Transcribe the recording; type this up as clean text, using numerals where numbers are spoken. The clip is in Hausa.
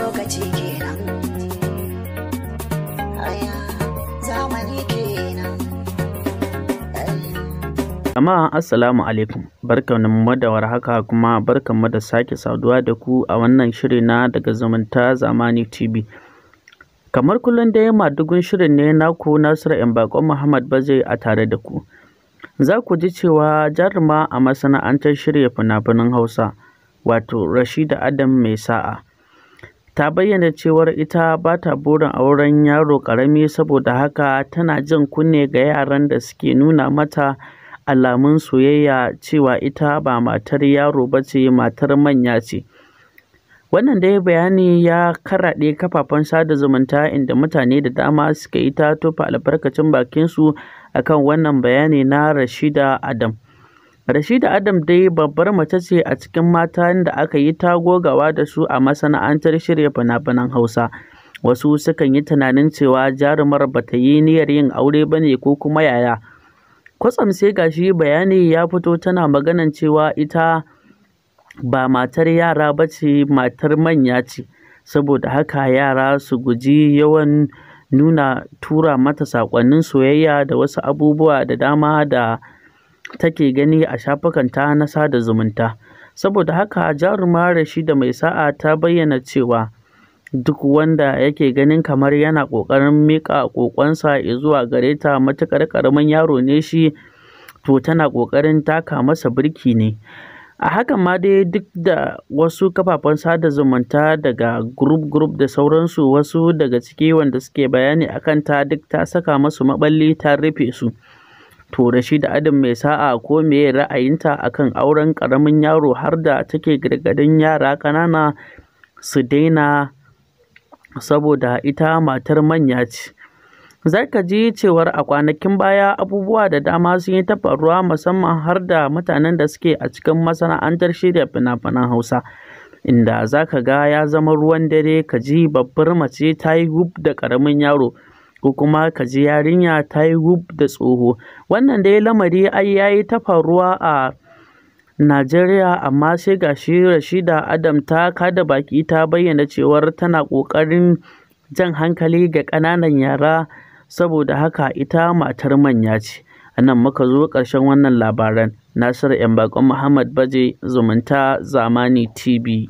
Lokaci kenan, aya zamani kenan. Jama'a, assalamu alaikum, barkanmu da warhaka, kuma barkanmu da sake saduwa da ku a wannan shiri na daga Zumunta Zamani TV. Kamar kullum dai, madugun shirin ne naku, Nasiru Bakon Muhammad Baje, a tare da ku. Za ku ji cewa jaruma a masana'antar shirya fina-finan Hausa, wato Rashida Adam Mai Sa'a, ta bayyana cewar ita ba ta burin auren yaro ƙarami, saboda haka tana jan kunne ga yaran da suke nuna mata alamun soyayya cewa ita ba matar yaro ba ce, matar manya ce. Wannan dai bayani ya karaɗe kafafen sada zumunta, inda mutane da dama suka yi ta tofa albarkacin bakinsu akan wannan bayani na Rashida Adam. Rashida Adam dai babbar mace ce a cikin matan da aka yi ta gogawa da su a masana'antar shirya fina-finan Hausa. Wasu sukan yi tunanin cewa jarumar ba ta yi niyyar yin aure ba ne ko kuma yaya. Kwatsam sai gashi bayani ya fito tana maganan cewa ita ba matar yara ba ce, matar manya ce. Saboda haka yara su guji yawan nuna tura mata saƙonnin soyayya da wasu abubuwa da dama da take gani a shafukanta na sada zumunta. Saboda haka jaruma Rashida Mai Sa'a ta bayyana cewa duk wanda yake ganin kamar yana ƙoƙarin miƙa ƙoƙonsa zuwa gare ta, matuƙar ƙaramin yaro ne shi, to tana ƙoƙarin taka masa birki ne. A hakan ma dai, duk da wasu kafafen sada zumunta daga group group da sauransu, wasu daga ciki wanda suke bayani a kanta, duk ta saka masu maɓalli ta rufe su. To, Rashida Adam Mai Sa'a, ko meye ra'ayinta akan auren ƙaramin yaro har da take gargaɗin yara ƙanana su daina saboda ita matar manya ce? Za ka ji cewar a kwanakin baya abubuwa da dama sun yi ta faruwa, musamman har da mutanen da suke a cikin masana'antar shirya fina-finan Hausa, inda za ka ga ya zama ruwan dare ka ji babbar mace ta yi gub da ƙaramin yaro, ko kuma ka ji yarinya ta yi gub da tsoho. Wannan dai lamari ai ya yi ta faruwa a Najeriya, amma sai ga shi Rashida Adam ta kada baki ta bayyana cewar tana ƙoƙarin jan hankali ga ƙananan yara, saboda haka ita matar manya ce. A nan muka zo ƙarshen wannan labaran. Nasiru Bakon Muhammad Baje, Zumunta Zamani TV.